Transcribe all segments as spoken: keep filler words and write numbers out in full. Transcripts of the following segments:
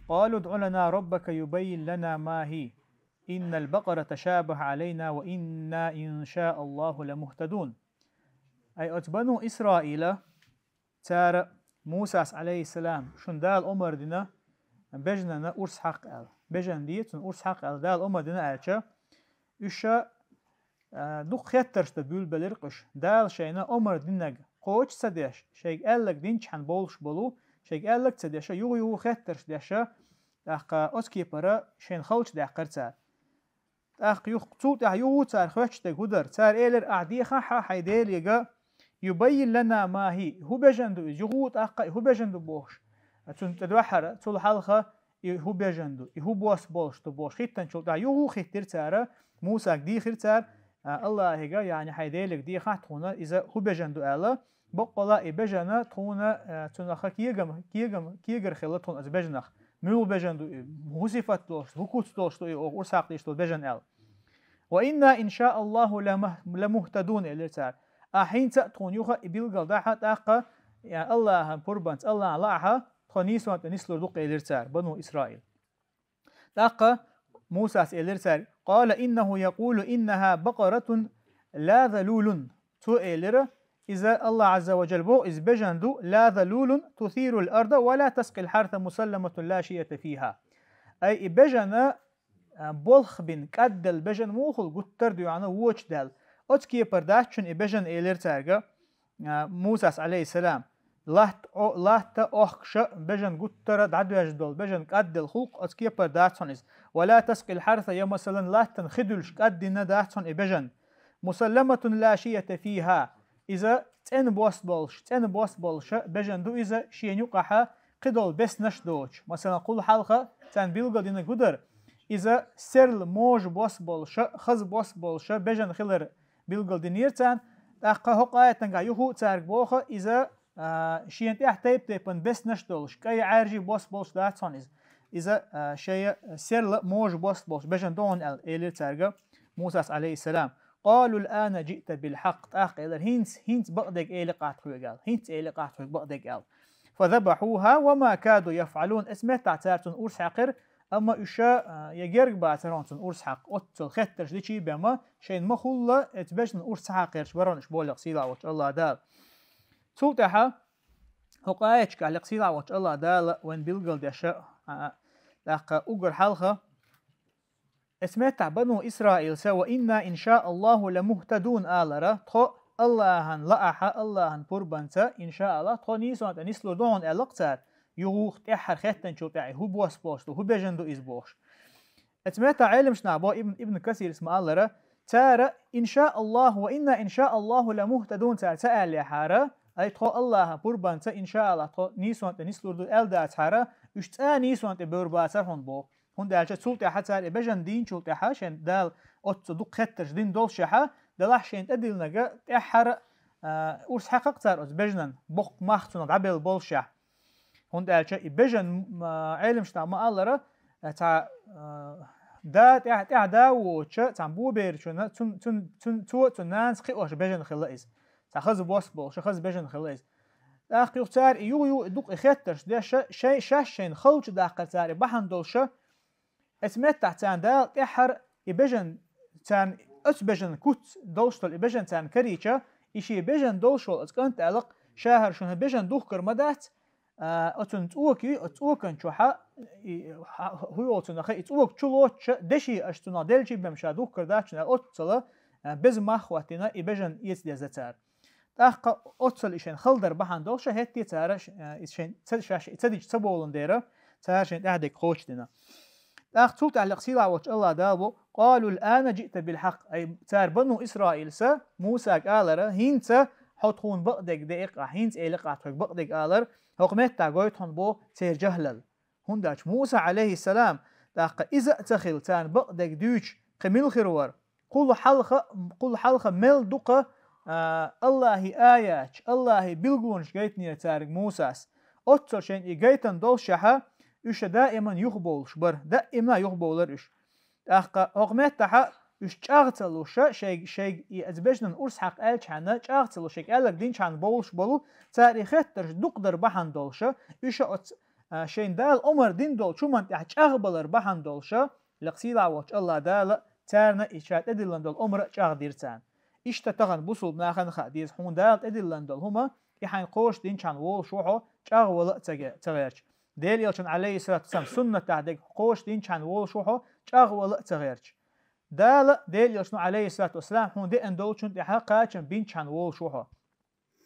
قالوا ادع لنا ربك يبين لنا ما هي إن البقرة تشابه علينا وإنا إن شاء الله لمهتدون. Ай оцу бану Исраила, цара Мусас, алейхиссалам, шун Дала омар дина бежанна урс хьакха аьлла. Бежан де цунна урс хьакха аьлла, Дала омар дина аьлча, уьш а, дукха хеттарш дан буьйлабелира уьш. Дала шайна омар диннарг кхочуш ца деш, шайга аьлларг динчхьана бовлуш болу, шайга аьлларг ца деша, юха-юха хеттарш деша, тӀаккха оцу кепара шайна халчу даьккхира цара. ТӀаккха юха, цул тӀаьхьа юха цара хоьттуш дерг хӀун дара? Цара элира: «Ахьа дехахьа хьайн Делега, юбаййин лана ма хи, хӀун бежан ду иза, юха тӀаккха и хӀун бежан ду бохуш». Цунна тӀедоьххьара, цул хьалха и хӀун бежан ду, и хӀун бос болуш ду бохуш хӀиттанчул тӀаьхьа юха хӀиттира цара, Мусага дийхира цара, а, Аллахьига, яъни хьайн Делега дехахьа тхуна иза хӀун бежан ду аьлла. Баккъала и бежана тхуна, а, цунах кегам, кегам, кегар хилла тхуна иза бежанах. Муьлха бежан ду и, хӀун сифат долуш, хӀун куц долуш ду и, оха урс хьакха деш долу бежан аьлла. «Ва инна, иншааллаху, ламух-, ламухтадун», элира цара. А хӀинца а тхуна юха и билгал дахьа, тӀаккха, я Аллахьан пурбанца, Аллахьан лаахьа, тхо нийсонна тӀе нислур ду-кх, элира цара, бану Исраил. ТӀаккха Мусас элира цаьрга: «Къала иннаху якъулу иннаха бакъаратун ла залулун». Цо элира: «Иза, Аллахь Азза ва Джалла боху, иза бежан ду, ла залулун тусирул арда ва ла таскъил харса мусалламатун ла шията фиха». Ай, и бежана, а, болх бина, кӀадделла бежан мухула гуттар а доьгӀна вочу даьлла. Оцу кепара дац шуна и бежан, элира цаьрга, а, Мусас, алейхиссалам. Латта, о-, латта охкуша бежан гуттара дӀадоьжна долу, бежан кӀадделла хӀуллакх оцу кепара дац хьуна иза. Ва ла таскъил харса, я, масалан, латтана хи дуьллуш кӀаддина дац хьуна и бежан. Мусалламатун ла шията фиха. Иза цӀена бос болуш, цӀена бос болуша бежан ду иза, шена юкъахьа кхидолу беснаш доцуш. Масалан, кхул хьалха царна билгал динарг хӀун дара? Иза серла можа бос болуша, хаза бос болуша бежан хилар билгал динера царна. ТӀаккха хӀокху аятангахь юха а цаьрга боху, иза, а, шена тӀехь тайп-тайпана беснаш долуш, кӀай, Ӏаьржий бос болуш дац хьуна иза. Иза, а, шайа серла можа бос болуш бежан ду хьуна аьлла, элира цаьрга Мусас, алейхиссалам. «Къалу алана джиъта билхьакъ». ТӀаккха элира: «ХӀинца, хӀинца бакъдерг элира-кх ахь тхоьга», аьлла. «ХӀинца элира-кх ахь тхоьга бакъдерг», аьлла. «Фазабахьуха ва ма каду яфъалун». Эцу меттахь цара цунна урс хьаькхира, амма уьш, а, я герга бацара хьуна цунна урс хьакха, оццул хеттарш дичий бен ма, шайна ма-хуьллу, эцу бежанна урс ца хьакхарш бара хьуна уьш, боху-кх Сийлахьчу Аллахь Дала. Цул тӀаьхьа хӀокху аяташкахь лекха Сийлахьчу Аллахь Дала вайна билгал деша, а, тӀаккха уггар хьалха, эцу меттахь бану Исраила ца: «Ва инна, иншааллаху, ламухтадун», алара, тхо Аллахьан лаахьа, Аллахьан пурбанца, иншааллахь, тхо нийсонна тӀе нислур ду хьуна, аьлла-кх цара, юха тӀаьххьара хеттанчул тӀаьхьа, хӀун бос болуш ду, хӀун бежан ду иза бохуш. Эцу меттахь Ӏеламнаха боху, Ибн, Ибн Касирас ма-аллара, цара: «Иншааллаху, ва инна, иншааллаху, ламухтадун», цара ца аьллехьара, ай, тхо Аллахьан пурбанца, иншааллахь, тхо нийсонна тӀе нислур ду аьлла дацахьара, уьш цкъа а нийсонна тӀе бевр бацара хьуна боху. ХӀунда аьлча цул тӀаьхьа цара и бежан дийначул тӀаьхьа, шен Дала оццу дукха хеттарш дина доллушехьа, делахь шайна тӀедиллинарг тӀаьххьара, а, урс хьаькхна-кх цара оцу бежанан, боккха мах цунах дӀабелла боллушехь. ХӀунда аьлча и бежан, а, Ӏеламнаха ма-аллара, а, цхьа, а, да тӀехь, тӀехь да воцуча, цхьана боберачунна, цун, цун, цун, цо а цун нанас кхиош бежан хилла иза. Цхьа хаза бос болуша, хаза бежан хилла иза. ТӀаккха юха цара и юха-юха и дукха и хеттарш деша, шай, шаьш шайна халчу даккхара цара и бахьана долуша, эцу меттахь царна Дала тӀаьххьара и бежан, царна оцу бежан куц долуш долу и бежан царна карийча, и шен бежан долуш волу оцу кӀанта аьлла-кх: «Ша хӀара шуна бежан духкур ма дац, а, оцунна цӀока ю, оцу цӀокан чохьа, и, хьа-, хӀун йолу цунах, и цӀока чу лоцуча, деши аша цунах делчий бен ша духкур дац шуна», аьлла, оццала, а, беза мах а хӀоттийна, и бежан эца деза цара. ТӀаккха оццал и шайн хала дар бахьана долуша, хӀетте цара ш-, э, иза шайн ца, шаьш и ца дича ца бовлун дера, цара шайн тӀаьхьа дерг кхочушдина. ТӀаккха цул тӀаьхьа лекха Сийлахьчу Аллахь Дала боху: «Къалу алана джиъта билхьакъ». Ай, цара бану Исраилса Мусага алара: «ХӀинца хьо тхуна бакъдерг деа-кх ахь, хӀинца эли-кх ахь тхоьга бакъдерг», алар, хӀокху меттахь гойту хьуна боху церан жахӀлал. ХӀунда аьлча Муса, алейхиссалам, тӀаккха иза а ца хилла, царна бакъдерг дуьйцуш, кхин мила хир вара? Кхул хьалха, кхул хьалха мел дукха, а, Аллахьи аяташ, Аллахьи билгалонаш гайтинера цаьрга Мусас. Оццал шайна и гайтина доллушехьа, уьш даиман юхабовлуш бара, даимна юхабовлара уьш. ТӀаккха хӀокху меттахьа уьш чӀагӀ ца луша, шайга, шайга и оцу бежанан урс хьакха аьлчхьана, чӀагӀ ца луша, шайга аьлларг динчхьана бовлуш болу, цара и хеттарш дукха дар бахьана долуша, уьш оцу а, шайн Дала омар дин долчу хӀуман тӀехь чӀагӀбалар бахьана долуша, лекха сийлахь волчу Аллах Дала царна и ша тӀедиллина долу омра чӀагӀдира царна. Иштта тахана бусулба нахана хаа деза, хьуна Дала тӀедиллина долу хӀума, и хьайн кхоша динчхьана волуш ву хьо, чӀагӀвала а ца гӀе-, ца гӀерча. Дела Элчан, алейхиссалату вассалам, суннат тӀехь дерг кхоша динчхьана волуш ву хьо, чӀагӀвала а ца гӀерча. Дала, Дела Элчано, алейхиссалату вассалам, хьуна деана долчун тӀехь кхачам бинчхьана волуш ву хьо.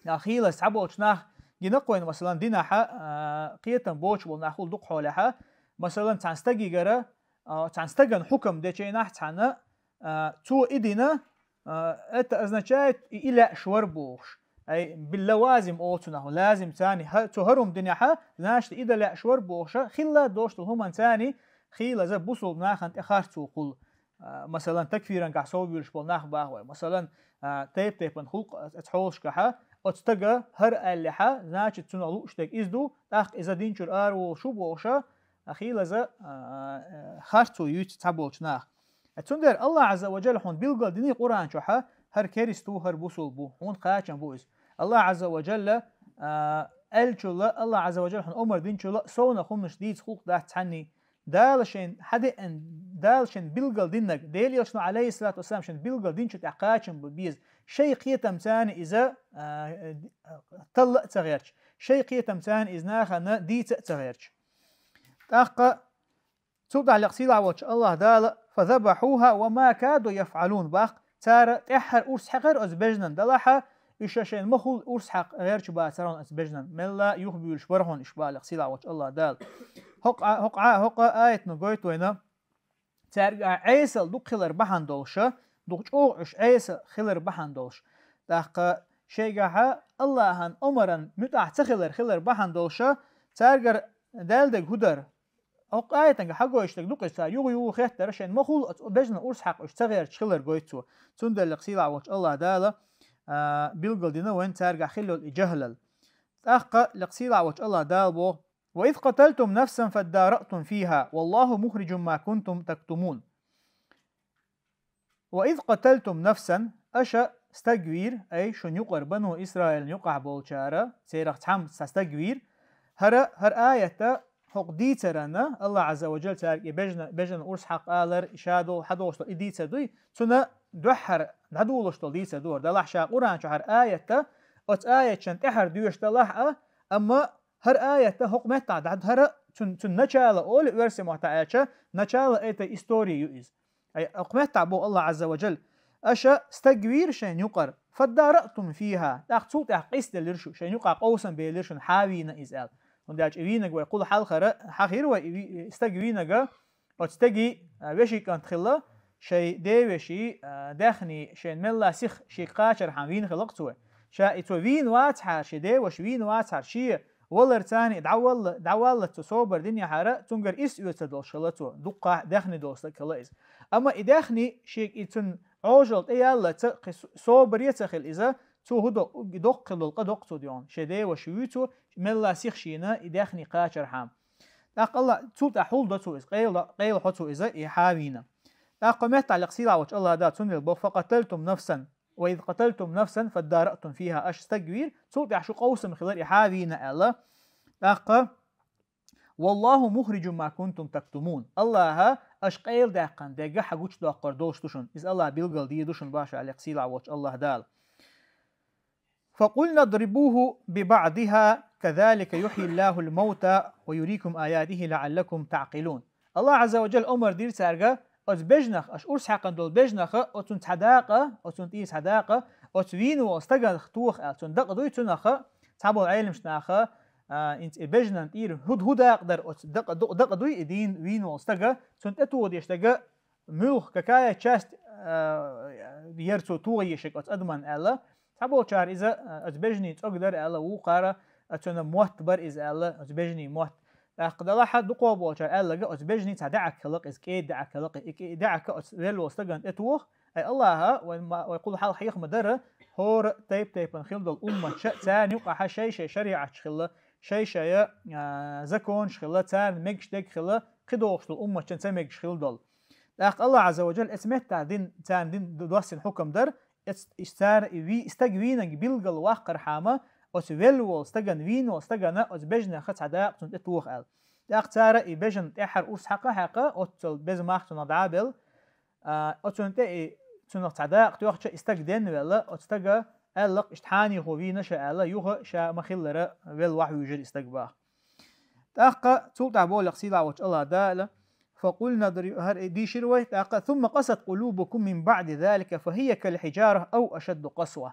А, хийлаза цхьаболчу нах гина кхойна, масалан, динахьа, а, кхетам боцуш болу нах хула дукха хьолехьа, масалан, цхьана стагигара, а, цхьана стагана хӀукам дечу хенахь цхьана, а, цо и дина, а, это означает, и, и лаьаш вара бохуш. Ай, биллавазим олу цунах, лазим царни, хӀа-, цо хӀара хӀума динехьа, значит, и дан лаьаш вара бохуша, хилла дош долу хӀуман царни, хийлаза бусулба нахана тӀе харцо хула. А, масалан, такфирангахь сов буьйлуш болу нах баха вай. Масалан, а, тайп-тайпана хӀуллакх оцу хьолашкахьа, оцу стага хӀара аьллехьа, значит, цунах лууш дерг иза ду, тӀаккха иза динчуьра ара волуш ву бохуша, а, хийлаза, а, а, харцо юьйцу цхьаболчу нах. А цундела Аллах Азза ва Джалла хьуна билггал дини Къуръан чохьа, хӀара керста ву, хӀара бусулба ву, хьуна кхачам бу иза. Аллах Азза ва Джалла, а, аьллачулла, Аллах Азза ва Джалла хьуна омар динчулла, совнах хӀуманаш дийца хӀуллакх дац цхьанний. Дала шайн хьадеана, Дала шайн билггал диннаг, Дела Элчано, алейхиссалату вассалам, шайн билггал динчу тӀехь кхачам бу беза. Шайн кхетам царна иза, а, талла а ца гӀерча, шайн кхетам царна иза нахана дийца а ца гӀерча. ТӀаккха цул тӀаьхьа лекха сийлахь волчу Аллах Дала: «Фазабахьуха ва ма каду яфъалун», баккха, цара тӀаьххьара урс хьекхара оцу бежнан далахьа, уьш шайн махула урс хьакха гӀерчу бацара хьуна оцу бежнан, мелла юхабуьйлуш бара хьуна уьш бала лекха сийлахь волчу Аллах Дала. ХӀокху а-, хӀокху а-, хӀокху а аятна гойту вайна, цаьрга Ӏесал дукха хилар бахьана долуша, дукха чӀогӀа уьш Ӏеса хилар бахьана долуш. ТӀаккха шайгахьа Аллахьан омаран муьтӀахь ца хилар хилар бахьана долуша, цаьргара Далла дерг хӀу дара? ХӀокху аятанга хьагойтуш дерг ду-кх иза, цара юха-юха хеттара шайн махула оцу бежнан урс хьакха уьш ца гӀерташ хилар гойту цо. Цундела лекха сийлахь волчу Аллах Дала, а, билггал дина вайн цаьргахь хилла йолу и жахӀлал. ТӀаккха лекха сийлахь волчу Аллах Дала боху: «Ва из къаталтум нафсан фаддаратум фиха, валлаху мухриджум ма кунтум тактумун». «Ва из къаталтум нафсан», аша стаг вийра, ай, шун юкъара, бану Исраилан юкъахь болчара, церах цхьамма сан стаг вийра. ХӀара, хӀара аятта хӀокху дийцарана, Аллах Азза ва Джалла цаьрга и бежна-, бежнан урс хьакха алар, и ша долу, хьадолуш долу и дийцар дуй, цуна дуьххьара дӀадолуш долу дийцар ду хӀара. Далахь ша Къуръан чу хӀара аятта, оцу аятчан тӀаьхьара доьшуш далахь а, амма хӀара аятта хӀокху меттахь дӀа-, хӀара цун, цун начало олу оьрсийн маттахь аьлча, начало этой истории ю иза. Ай, хӀокху меттахь боху Аллах Азза ва Джалла: «Аша стаг вийра шайн юкъара, фаддаратум фиха», тӀаккха цул тӀаьхьа къийсаделира шу, шайн юкъахь къовсам белира шуна, хьавийна иза аьлла. ХӀунда аьлча и вийнаг вай кхул хьалхара хьахийра вай, и ви-, и стаг вийнага, оцу стегий, а, вешин кӀант хилла, шайн девеший, а, даьхний, шайн мелла сиха шега кхачархьама вийна хилла-кх цо. Ша и цо вийна вацахьара, шен деваша вийна вацахьара, шен валар царна и дӀавалла-, дӀаваллалц цо собар динехьара, цуьнгара ирс оьцур долуш хилла цо, дуккха даьхни долу стаг хилла иза. Амма и даьхни шега и цуьнан Ӏожалла тӀеяллалц кхин со-, собаре а ца хилла иза, цо хӀу до-, доккха хилла долу къа доккху цо доьгӀна. Шен деваша вуьйцу, мелла сиха шена и даьхни кхачархьама. ТӀаккха Аллах, цул тӀаьхьа хӀулдо цо иза, къайла-, къайла хьо цо иза, и хьавийна. ТӀаккха меттахь лекха сийлахь волчу Аллах Дала цундела боху: «Факъаталтум нафсан, ва из къаталтум нафсан фаддаратум фиха», аша стаг вийра, цул тӀаьхьа шу къовсам хилар и хьавийна аьлла. ТӀаккха: «Валлаху мухриджум ма кунтум тактумун». Аллаха аша къайладаьккхина дерг хьагучудоккхур долуш ду шуна. Иза Аллаха билгал дийр ду шуна боху ша лекха сийлахь волчу Аллах Дала. «Факъулна дрибуху бибаъдиха, казалика юхьйиллахул маута ва юрикум аятихи лаъаллакум таъкъилун». Аллах Азза ва Джалла омар дира цаьрга, оцу бежнах, аша урс хьаькхна долу бежнаха, оцунна цхьа дакъа, оцунна тӀера цхьа дакъа, оцу вийна волу стагах тоха аьлла, цунна дакъа дуй, цунаха, цхьаболу Ӏеламчу наха, а, инца и бежнан тӀера хӀу-, хӀу дакъа дара оцу дакъа, ду-, дакъа дуй и дийна вийна волу стага, цунна тӀетоха дезаш дерг муьлха, какая часть, а, яра цо тоха езаш оцу адаман аьлла. Цхьаболчара иза, а, оцу бежнийн цӀог дара аьлла, вукхара, а, цуьнан мотт бара иза аьлла, оцу бежнийн мотт. ТӀаккха далахьа дукхо болчара аьлларг оцу бежнийн цхьа даьӀахк хилла-кх иза, кӀеда даьӀахк хилла-кх, и кӀеда даьӀахк оцу велла волу стагана тӀетоха, ай Аллаха, вай ма-, вай кхул хьалха хьеха ма дара, хӀора тайп-тайпана хилла долу умматша, царна юкъахьа шай-шай шариӀаташ хилла, шай-шай, а, законаш хилла, царна мегаш дерг хилла, кхидолуш долу умматшна ца мегаш хилла долу. ТӀаккха Аллах Азза ва Джалла эцу меттахь дин, царна дин д-, доссина хьукам дара, эц-, иш цара и ви-, стаг вийнарг билггал ваккхархьама, оцу велла волу стагана, вийна волу стагана оцу бежанах цхьа дакъа цунна тӀе тоха аьлла. ТӀаккха цара и бежан тӀаьххьара урс хьакха-хьакха, оццул беза мах цунах дӀа а белла, а, оцунна тӀе и цунах цхьа дакъа тоьхча, и стаг денвелла, оцу стага аьлла-кх, иштта хьанехо вийна ша аьлла, юха ша ма-хиллара велла охьавуьйжира и стаг баха. ТӀаккха цул тӀаьхьа боху-кх сийлахь волчу АллахӀ Дала: «فقلنا اضرب-», хӀара и дийшира вай, тӀаккха: «ثم قست قلوبكم من بعد ذلك فهي كالحجارة أو أشد قسوة».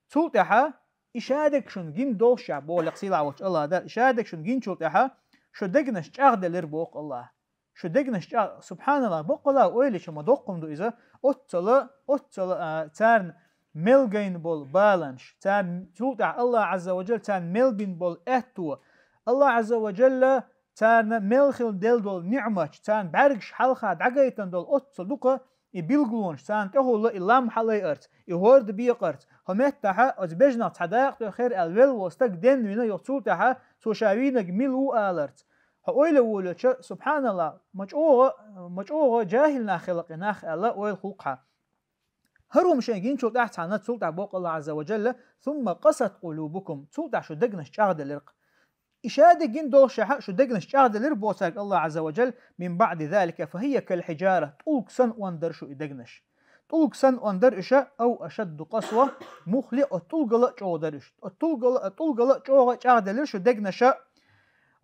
Цул тӀаьхьа и шадерг шуна гина доллушехь, боху-кх сийлахь волчу АллахӀ Дала, и шадерг шуна гиначул тӀаьхьа шу дегнаш чӀагӀделира, боху-кх АллахӀ. Шу дегнаш чӀа-, субхьаналлахӀ, баккъала ойла йича ма доккха хӀума ду иза, оццала, оццала, а, царна мел гайна болу баланаш, царна цул тӀаьхьа АллахӀ Ӏазза ва Джалла царна мел бина болу аьтто, АллахӀ Ӏазза ва Джалла царна мел хила делла долу ниӀматаш, царна бӀаьргаш хьалха дӀагайтина долу оццул дукха и билгалонаш, царна тӀехула и лам хьалайарца, и хӀорда бекъарца, хӀокху меттехь оцу бежанах цхьа дакъа тоьхира аьлла велла волу стаг денвина, юха цул тӀаьхьа цо ша вийнарг мила ву аларца. Хьо ойла волча, субхьаналлахӀ, ма чӀогӀа, ма чӀогӀа жахӀил нах хила-кх и нах аьлла ойла хуьлу-кх хьан. ХӀара хӀума шайн гиначул тӀаьхьа цхьаьна цул тӀаьхьа боху-кх АллахӀ Ӏазза ва Джалла: «ثم قست قلوبكم», цул тӀаьхьа шу дегнаш чӀагӀделира-кх. И шадерг гина доллушехь шу дегнаш чӀагӀделира, боху цаьрга АллахӀ Ӏазза ва Джалла: «من بعد ذلك فهي كالحجارة», тӀулг санна онда дара шу и дегнаш. ТӀулг санна онда дара уьш, «أو أشد قسوة», муххале а оцу тӀулгал а чӀогӀа дара уьш. Оцу тӀулгал а, тӀулгал а чӀогӀа чӀагӀделира шу дегнаш.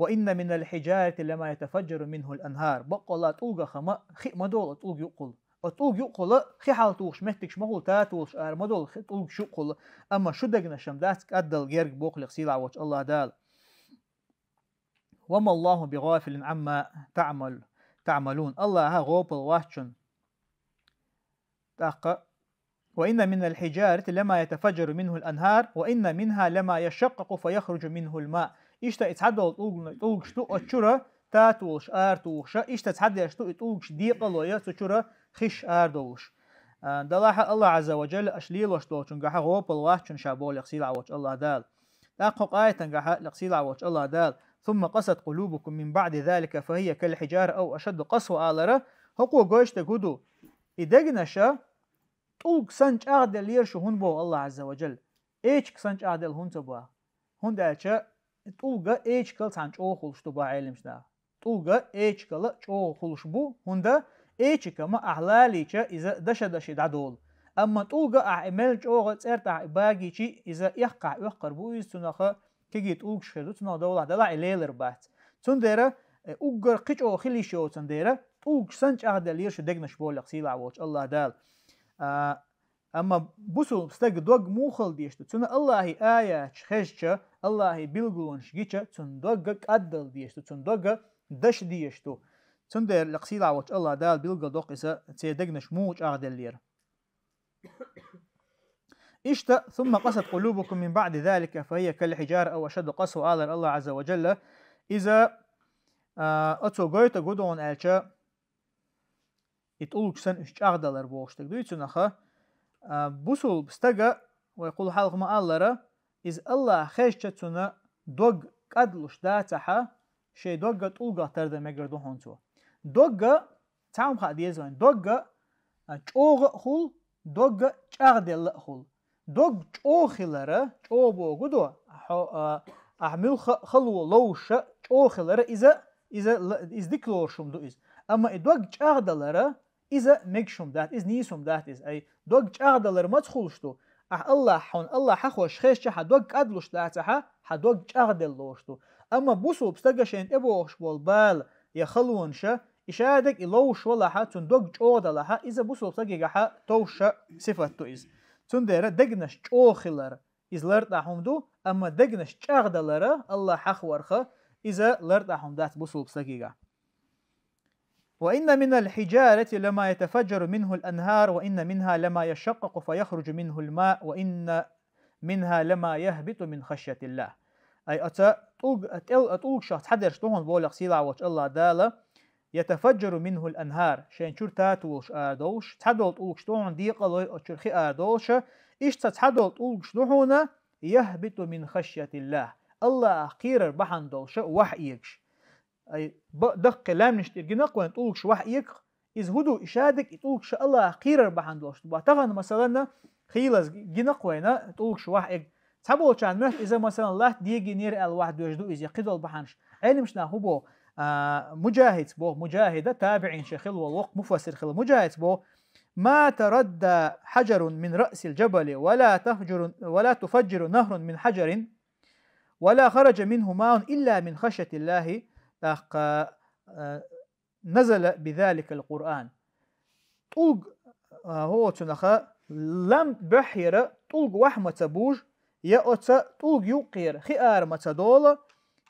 «وإن من الحجارة لما يتفجر منه الأنهار». Баккъала тӀулгах-м хи а ма долу оцу тӀулга юккъехула. Оцу тӀулга юккъехула хи хьалатухуш меттигаш ма хуьлу, татолуш ара ма долу хи тӀулгаш юккъехула. Амма шу дегнаш-м дац кӀаддала герга, боху-кх сийлахь волчу АллахӀ Дала. «وما الله بغافل عما تعمل، تعملون». АллахӀ гӀопал вац шуна. ТӀаккха: «وإن من الحجارة لما يتفجر منه الأنهار، وإن منها لما يشقق فيخرج منه الماء». Иштта и цхьадолу тӀулг-, тӀулгаш ду оцу чуьра татолуш, аратухуш, иштта цхьадерш ду и тӀулгаш декъало я цу чуьра хиш арадовлуш. А, делахь а АллахӀ Ӏазза ва Джалла аша лелош долчунгахь гӀопал вац шуна ша, боху-кх сийлахь волчу АллахӀ Дала. ТӀаккха кху аятангахь а лекха сийлахь волчу АллахӀ Дала: «ثم قست قلوبكم من بعد ذلك فهي كالحجارة أو أشد قسوة» алара, хӀокхо гойтуш дерг хӀун ду? И дегнаш тӀулг санна чӀагӀделлера шу хӀунда боху АллахӀ Ӏазза ва Джалла? Эчиг санна чӀагӀделла хӀунда ца боху? ХӀунда аьлча тӀулг эчигал цхьаьна чӀогӀа хуьлуш ду боху Ӏеламнаха. ТӀулг эчигал чӀогӀа хуьлуш бу, хӀунда эчиг-м ахь лалийча, иза даша-даши дӀадолу. Амма тӀулг ахь и мел чӀогӀа цӀерта ахь и багийчи, иза эккхахь оьккхур бу иза, цунах кегий тӀулгаш хир ду, цунах довлахь далахь и лелар бац. Цундела, э, уггар кхин чӀогӀа хила йиш йоцун дела, тӀулгаш санна чӀагӀделлера шу дегнаш, боху лекха сийлахь волчу АллахӀ Дала. А, Амма бусулба стаг дог муха хила дезаш ду? Цунна АллахӀан аяташ хезча, АллахӀан билгалонаш гича, цунна дог кӀаддала дезаш ду, цунна дог даша дезаш ду. Цундела лекха сийлахь волчу АллахӀ Дала билгалдоккху иза церан дегнаш муха чӀагӀделлера. Иштта: «ثم قست قلوبكم من بعد ذلك فهي كالحجارة أو أشد قسوة» алар АллахӀ Ӏазза ва Джалла. Иза, а, оцо гойтург хӀун ду аьлча, и тӀулгаш санна уьш чӀагӀдалар бохуш дерг дуй цунах. А, бусулба стага, вай кхул хьалха ма-аллара, иза АллахӀ хезча, цунна дог кӀадлуш дацахь, шайн дог тӀулгах тардан мегар ду хьуна цо. Дог, цхьа хӀума хаа деза вайна, дог, а, чӀогӀа а хуьлу, дог чӀагӀделла а хуьлу. Дог чӀогӀа хилар, чӀогӀа бохург ду, хьо, а, ахь муьлхха а хало ловзуш чӀогӀа хилар, иза, иза ла-, иза дика лоруш хӀума ду иза. Амма и дог чӀагӀдалар, иза мегаш хӀума дац, иза нийса хӀума дац иза. Ай, дог чӀагӀдалар маца хуьлуш ду? Ахь АллахӀ хьуна, АллахӀ хьахош хезча, хьан дог кӀадлуш дацахь, хьан дог чӀагӀделла лоруш ду. Амма бусулба стага шайна тӀебогӀуш болу бала я халонаш, и шадерг и ловзуш валахь, цуьнан дог чӀогӀа далахь, иза бусулба стагехь товш сифат ду иза. Цундела дегнаш чӀогӀа хилар, иза лартӀахь хӀума ду, амма дегнаш чӀагӀдалар, АллахӀ хьахаварх, иза лартӀахь хӀума дац бусулба стагехь. «وإن من الحجارة لما يتفجر منه الأنهار وإن منها لما يشقق فيخرج منه الماء وإن منها لما يهبط من خشية الله». Ай, оцу тӀулг-, тӀел-, тӀулгашах цхьадерш ду хьуна, боху лекха сийлахь волчу АллахӀ Дала, «يتفجر منه الأنهار», шайн чуьра татолуш арадовлуш, цхьадолу тӀулгаш ду хьуна декъалой оцу чуьра хи арадовлуш, иштта цхьадолу тӀулгаш ду хьуна, «يهبط من خشية الله», АллахӀах кхерар бахьана долуш вахь эгаш. Ай, ба-, даккхий лаьмнаш тӀера гина-кх вайна тӀулгаш вахь эгах, иза хӀун ду, и шадерг и тӀулгаш АллахӀах кхерар бахьана долуш ду боху. Тахана, масалан, хийлаза гина-кх вайна тӀулгаш вахь эга, Цхьаболчарна моьтту иза, масалан, латта дегийнера аьлла вахь доьжна ду иза, я кхидолу бахьанаш. Ӏелимаш наха хӀун боху? А, Муджахидс боху, Муджахида, табиӀин шен хилла волу воккха муфассир хилла. Муджахидс боху: «Ма тарадда хьаджарун мин раъсил джабали, ва ла тафджуру, ва ла туфаджиру нахрун мин хьаджарин, ва ла хараджа минху маун илла мин хашятиллахи». ТӀаккха, а, «назала бизаликал Къуръан». ТӀулг, а, хӀоцунаха лам баьхьера тӀулг вахь ма ца бужу, я оцу тӀулг юккъера хи ара ма ца долу,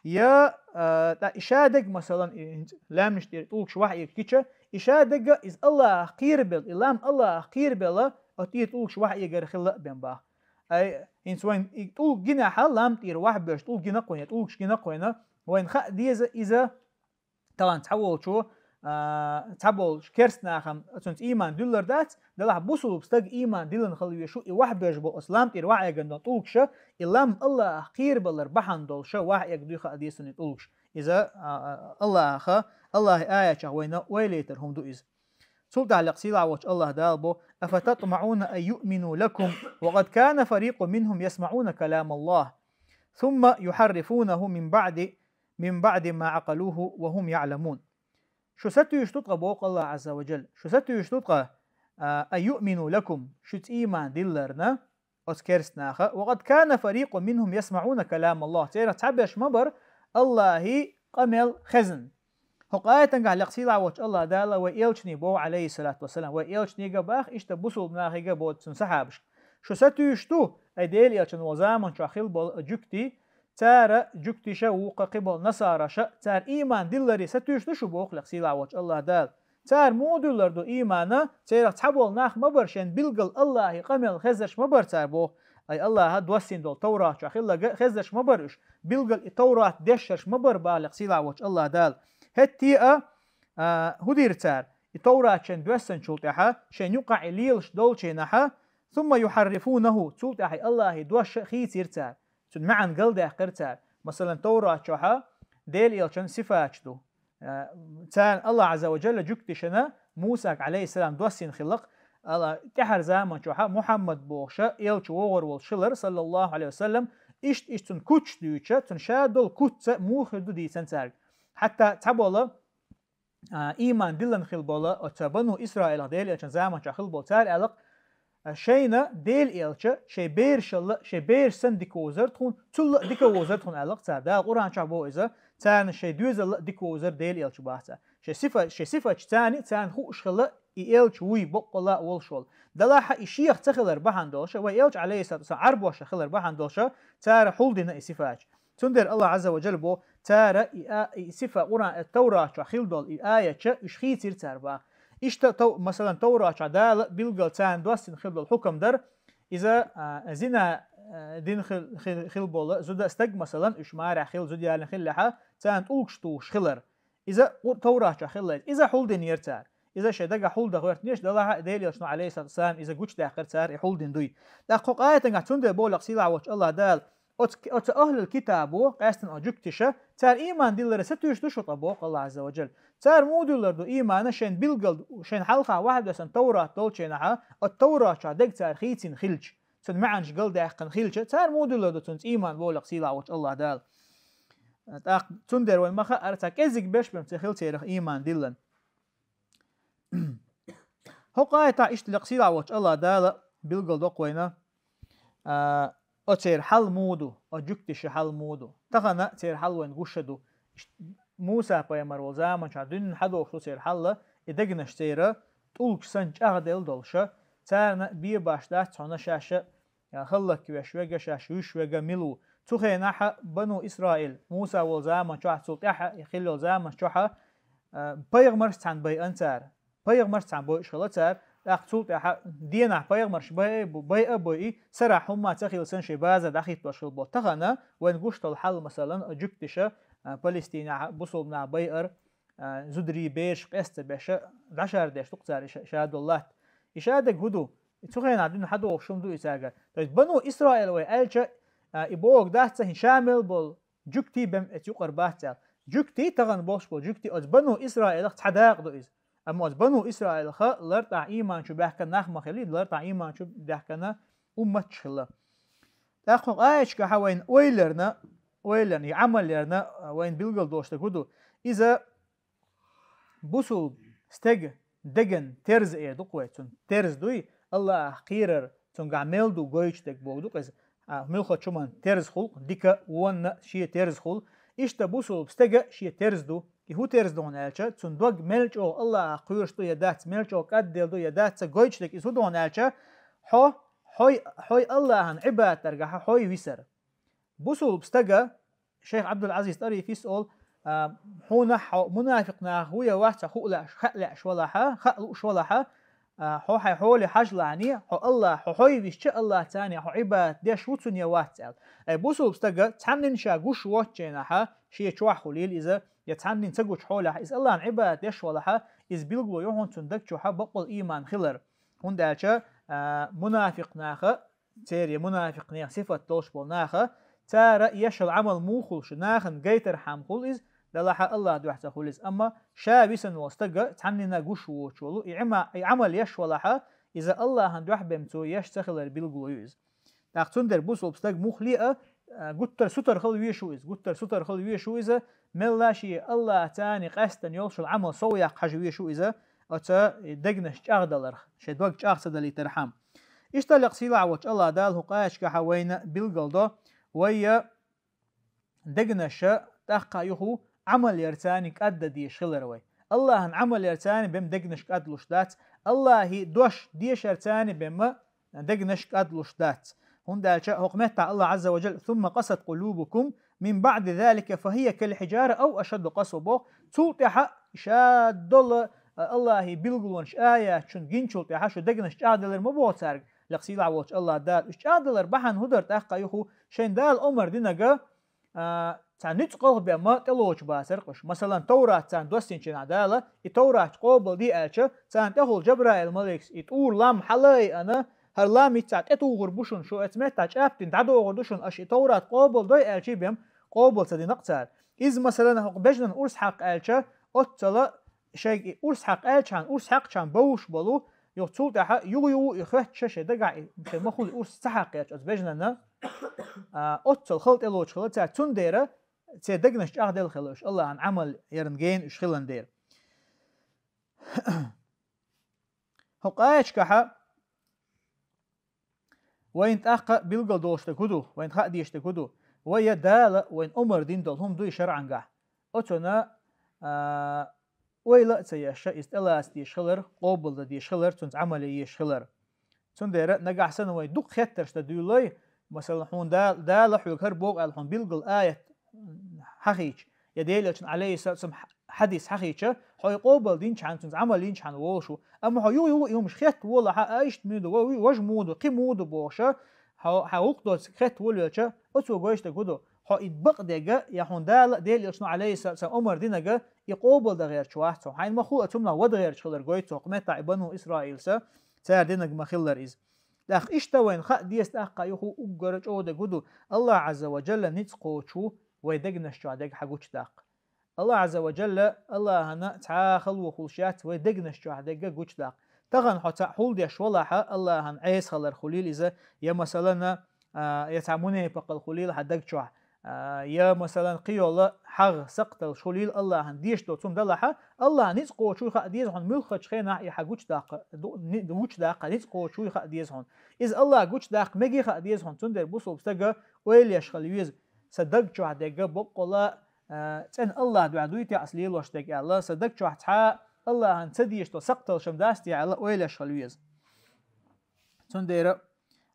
я, а, тӀа и шадерг, масалан, и лаьмнаш тӀера тӀулгаш вахь эга гича, и шадерг иза Аллахах кхерабелла, и лам Аллахах кхерабелла, оцу тӀера тӀулгаш вахь эгар хилла а бен баха. Ай, хӀинца вайн и тӀулг гинехь, лам тӀера вахь боьжу тӀулг гина кхуьнан, тӀулгаш гина кхуьнан, вайн хаа деза иза, тахана цхьаволчо, а, цхьаболчу керстанахам цуьнца ийман дуьллар дац, делахь бусулба стаг ийман диллина хила везаш ву, и вахь боьжу боху оцу лам тӀера вахь эган долу тӀулгаш, и лам Аллахах кхерабалар бахьана долуш вахь эга дуй хаа деза цунна и тӀулгаш. Иза, а, а, Аллахаха, Аллахьан аятех вайна ойла йитар хӀума ду иза. Цул тӀаьхьа лекха сийлахь волчу Аллахь Дала бо: «Афататмаъуна ан юъмину лакум, ва къад кана фарикъун минхум ясмаъуна калам Аллахь, сумма юхьаррифунаху мин баъди, мин баъди ма Ӏакъалуху ва хум яъламун». Шу сатуьйсуш ду тхан, боху Аллахь Ӏазза ва Джалла. Шу сатуьйсуш ду тхан, а, ан юъмину лакум, шуьца ийман дилларна, оцу керстанаха, ва къад кана фарикъун минхум ясмаъуна калам Аллахь. Церах цхьаберш ма бара Аллахьан къамел хезна. ХӀокху аятангахь лекха сийлахь волчу Аллахь Дала вай элчане боху, Ӏалайхиссалату вассалам, вай элчанега баха, иштта бусулба нахега боху цуьнан сахьабашка: «Шу сатуьйсуш ду, ай Делан элчанан волу заман чохь хилла болу жуьгтий, цара, жуьгтиша, вукху кхин болу насараша, цара ийман дилларе сатуьйсуш ду шу?» — боху лекха сийлахь волчу Аллахь Дала. Цара муха дуьллар ду иймана, церах цхьаболу нах ма бара шайн билггал Аллахьан къамел хезарш ма бара цара боху. Ай Аллахьа доссийна долу Товрат чохь хилларг хезарш ма бара уьш. Билггал и Товрат дешнарш ма бара боху лекха сийлахь волчу Аллахь Дала. ХӀетте а, а, хӀун дира цара? И Товрат шайн доьссинчул тӀаьхьа, шайн юкъахь и лелаш долчийнахьа, сумма юхьаррифунаху, цул тӀаьхьа и Аллахьан дош хийцира цара. Цуьнан маьӀна галдаьккхира цара. Масалан, Товрат чохьа Делан элчанан сифаташ ду. Э, царна Аллахь Ӏазза ва Джалла жуьгтишна Мусага, Ӏалайхиссалам, доссийна хиллакх, Алла, тӀаьхьара заман чохьа Мухьаммад бохуша элча вогӀур волуш хилар, саллаллаху Ӏалайхи ва саллам, иштта, иштта цуьнан куц дуьйцуша, цуьнан ша долу куц муха хир ду дийцина цаьрга. Хьатта цхьаболу, а, ийман диллина хилла болу оцу бану Исраилах Делан элчанан заман чохь хилла болу цара аьллакх, а, шайна Делан элча шайн берашалла, шайн бераш санна дика вовзар тхуна, цулла а дика вовзар тхуна аьллакх цара. Дала Къуръан чохь боху иза, царна шайн доьзалла а дика вовзар Делан элча баха цара. Шайн сифа-, шайн сифаташ царна, царна хууш хилла и элча вуй боккъалла а волуш волу. Далахьа и шех ца хилар бахьана долуша, вай элча, Ӏалайхиссалату вассалам, Ӏарбоша хилар бахьана долуша, цара хьулдина и сифаташ. Цундела Аллахь Ӏазза ва Джалла бо, цара и а, и сифа Къуръан, э, Товрат чохь хилла долу и аятча, уьш хийцира цара баха. Иштта тов-, масалан, Товрат чохь Дала билггал царна доссина хилла долу хӀукам дара, иза, а, зина, а, дина хил-, хил-, хилла болу зуда стаг, масалан, уьш марехь хилла зуда ялина хиллехьа, царна тӀулгаш тухуш хилар. Иза Къур-, Товрат чохь хилла иза. Иза хьулдинера цара. Иза шайн дагахь хьулдан гӀоьртинера, далахьа Делан элчано, Ӏалайхиссалату вассалам, иза гучудаьккхира цара и хьулдина дуй. ТӀаккха кху аятангахь цундела боху лекха сийлахь волчу Аллахь Дала: оцу, оцу ахьлул китабо, къаьстина оцу жуьгтиша, цара ийман дилларе сатуьйсуш ду шу тхан, боху Аллахь Ӏазза ва Джалла. Цара муха дуьллар ду иймана шайн билггал, шайн хьалха вахьа доьссина Товрат долчийнахьа, оцу Товрат чохь дерг цара хийцина хилча, цуьнан маьӀнаш галдаьккхина хилча, цара муха дуьллар ду цуьнца ийман, боху лекха сийлахь волчу Аллахь Дала. ТӀаккха цундела вайн ма хаара, цхьа кӀеззиг берш бен ца хилла церах ийман диллина. ХӀокху аятахь иштта лекха сийлахь волчу Аллахь Дала билггал доккху вайна, а, оцеран хьал муха ду, оцу жуьгтишан хьал муха ду. Тахана церан хьал вайна гуш а ду. Муса пайхамар волу заман чохь дуьненна хьадогӀуш ду церан хьал, и дегнаш церан тӀулгаш санна чӀагӀделла долуша, царна бен баш дац хьуна шаьш а, а, хӀаллаквеш верг, шаьш вуьйш верг мила ву. Цу хенахьа бану Исраил, Муса волу заман чохь, цул тӀаьхьа хилла йолу заманаш чохьа, а, пайхамарш цхьаьна байъина цара. Пайхамарш цхьаьна бойуш хилла цара, тӀаккха цул тӀаьхьа денахь пайхамарш байъа а бу-, байъа а бойъий, сарахь хӀумма ца хилла санна шайн базар дӀахӀиттош хилла болу. Тахана вайна гуш долу хьал, масалан, жуьгтиша, а, Палестинехь бусулба нах байъар, а, зударий, бераш къеста ца беша, дӀашар деш ду-кх цара ша, ша долу латта. И ша дерг хӀун ду? И цу хенахь дуьненна хьадогӀуш хӀума ду и цаьрга. То есть бану Исраил вай аьлча, а, и бохург дац цхьа хӀинца ша мел болу жуьгтий бен эца юкъара бац аьлла. Жуьгтий тахана бохуш болу жуьгтий оцу бану Исраилах цхьа дакъа ду иза. Амма оцу бану Исраилха лартӀахь ийман чу баьхкина нах ма хилли, лартӀахь ийман чу баьхкина умматаш хилла. ТӀаккха хӀокху аяташкахь вайна ойларна, ойларна, и Ӏамал ярна вайна билгал долуш дерг хӀун ду? Иза бусулба стеган деган терза эр ду-кх вай, цуьнан терза дуй, Аллахьах кхерар, цуьнгахь мел ду гойтуш дерг бохург ду-кх иза. А, муьлххачу хӀуманна терза хуьлу-кх, дика, вонна шен терза хуьлу. Иштта бусулба стеган шен терза ду. И хӀун терза ду хьуна аьлча, цуьнан дог мел чӀогӀа Аллахьах кхоьруш ду я дац, мел чӀогӀа кӀадделла ду я дац, ца гойтуш дерг иза хӀун ду хьуна аьлча, хьо, хьой, хьой Аллахьан Ӏибадат даргахьа хьой висар. Бусулба стага, шайх Ӏабдул-Ӏазиз ТӀарифис олу, а, хьуна хьо мунафикъ нах ву я вац хьо хаа лаьаш, хаа лаьаш валахьа, хаа лууш валахьа, а, хьо хьайн хьоле хьажалахьане, хьо Аллахь, хьо хьой висча Аллахьцане хьо Ӏибадат деш ву цунна я вац аьлла. Ай бусулба стага цхьаннина ша гуш воцчу хенахьа, шен чохь хуьлийла иза, я цхьаннина ца гучу хьолехь, иза Аллахьан Ӏибадат деш валахьа, иза билгало ю хьуна цуьнан даг чохьа баккъал ийман хилар. ХӀунда аьлча, а, мунафикъ наха церан я мунафикънех сифат долуш болу наха, цара еш йолу Ӏамал муха хуьлу шу, нахана гайтархьама хуьлу иза, делахьа Аллахьан дуьхьа ца хуьлу иза. Амма ша висина волу стага цхьаннина гуш воцуш волу, и Ӏима-, и Ӏамал еш валахьа, иза Аллахьан дуьхьа бен цо еш ца хилар билгало ю иза. ТӀаккха цундела бусулба стаг муххале а, а, гуттар сутара хила везаш ву иза, гуттар сутара хила везаш ву иза, мелла а шен Аллахьцане къаьстина йолуш йолу Ӏамал сов яккха хьажа везаш ву иза, оцу дегнаш чӀагӀдаларх, шайн дог чӀагӀ ца далийтархьама. Иштта лекха сийлахь волчу Аллахь Дала хӀокху аяташкахь вайна билгал до, вай я дегнаша тӀаккха а юху Ӏамал ярцане кӀаддан дезаш хилар вай. Аллахьан Ӏамал ярцане бен дегнаш кӀадлуш дац, Аллахьан дош дешарцане бен ма дегнаш кӀадлуш дац. ХӀунда аьлча хӀокху меттехь Аллахь Ӏазза ва Джалла: «Сумма къасат къулубукум мин баъди залика фахия кал хьиджара ав ашадду къасва», боху. Цул тӀаьхьа ша долу, а, Аллахьан билгалонаш, аяташ шуна гиначул тӀаьхьа шу дегнаш чӀагӀделира ма боху цаьрга, лекха сийлахь волчу Аллахь Дала. Уьш чӀагӀделар бахьана хӀун дара тӀаккха а юху, шайн Дала омра динарг, а, цхьа ницкъ къалх бен ма тӀелоцуш бацара уьш. Масалан, Товрат царна доссийначу хенахь Дала, и Товрат къобалде аьлча, царна тӀехула Джабраил-маликас и тӀура лам хьала а йиъна, хӀара лам хӀинца тӀетухур бу шуна, шу оцу меттехь чӀаьпдина дӀадохур ду шуна, аша и Товрат къобалдой аьлчий бен, къобал ца дина-кх цара. Иза, масалан, хӀокху бежнан урс хьакха аьлча, оццала шайга и урс хьакха аьлчахьана, урс хьаькхчахьана бовлуш болу, юха цул тӀаьхьа юха-юха и хоьттуш шайн дагахь и, шайн ма хуьлу урс ца хьакхаьрча оцу бежнана, а, оццал хала тӀелоцуш хилла цара, цундела церан дегнаш чӀагӀделла хилла уьш, Аллахьан Ӏамал ярна гена уьш хилан дела. ХӀокху аяташкахьа вайна тӀаккха билгал долуш дерг хӀун ду, вайна хаа дезаш дерг хӀун ду? Вай я Дала вайна омра дина долу хӀума дуй шарӀангахь, оцунна, а, ойла а ца еш, иза тӀелаца дезаш хилар, къобалдан дезаш хилар, цуьнца Ӏамал ян езаш хилар. Цундела нагахь санна вай дукха хеттарш дан дуьйлалой, масалан, хьуна Дала, Дала хьоьга хӀара боху аьлла хьуна билггал аят хьахийча, я Делан Элчанан, Ӏалайхиссалату вассалам, хьадис хьахийча, хьо и къобалдинчхьана, цуьнца Ӏамал йинчхьана волуш ву. Амма хьо юха-юха и хӀумаш хетта волахьа, а иштта муьйду, ва-, важа муьйду, кхин муьйду бохуша, хьо, хьан гӀуллакх доцург хетта волавелча, оцо гойтуш дерг хӀун ду? Хьо и бакъдерг, я хьуна Дала а, Делан Элчано, Ӏалайхиссалату вассалам, омра динарг, и къобалдан гӀерташ вац хьо. Хьайна ма хуьлу оцу хӀуманах вада гӀерташ хилар гойту цо, хӀокху меттехь и бану Исраилса цара динарг ма-хиллара иза. ТӀаккха иштта вайна хаа деза тӀаккха юха уггар чӀогӀа дерг хӀун ду? Аллахь Ӏазза ва Джалла ницкъ кхочуш ву вай дегнаш чохь дерг хьан гучудаккха. Аллахь Ӏазза ва Джалла, Аллахьана цхьа а хало хуьлуш яц вай дегнаш чохь дерг гучудаккха. Тахана хьо цхьаъ хьулдеш валахьа, Аллахьан Ӏеса хилар хуьлийла иза, я, масалана, а, я цхьа мунепакъал хуьлийла хьан даг чохь, а, я, масалан, кхин йолу хьагӀ сакхталлаш хуьлийла, Аллахьан дезаш долу хӀума далахьа, Аллахь ницкъ кхочуш вуй хаа деза хьуна, муьлххачу хенахь и хьан гучудаккха, ду-, ни-, гучудаккха ницкъ кхочуш вуй хаа деза хьуна. Иза Аллахь гучудаккха мегий хаа деза хьуна, цундела бусулба стага ойла еш хила веза, сан даг чохь дерг баккъала, а, цӀена Аллахь дуьхьа дуй те ас лелош дерг аьлла, сан даг чохь цхьа а Аллахьан ца дезаш долу сакхталлаш ма дац те аьлла, ойла еш хила веза. Цундела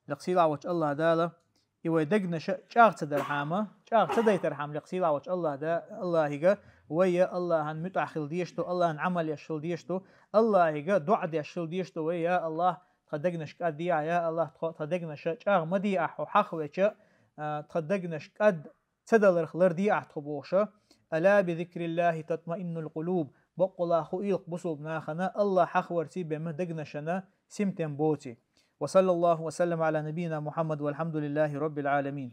лекха сийлахь волчу Аллахь Дала и вай дегнаша чӀагӀ ца дархьама, чӀагӀ ца дайтархьама, лекха сийлахь волчу Аллахь Да-, Аллахьига, вай я Аллахьан муьтӀахь хила дезаш ду, Аллахьан Ӏамал еш хила дезаш ду, Аллахьига доӀа деш хила дезаш ду вай: «Я Аллахь, тхан дегнаш кӀаддехьа, я Аллахь, тхо-, тхан дегнаша чӀагӀ ма дехьа, хьо хьахвеча, а, тхан дегнаш кӀад ца даларх лардехьа тхо», бохуша. «Ала би зикриллахи татмаиннул къулуб». Баккъала хуийла-кх бусулба нахана Аллахь хьахварций бен ма дегнашна синтем боций. Ва саллаллаху ва саллама Ӏала набийина Мухьаммад, валхьамдулиллахи раббил Ӏаламин.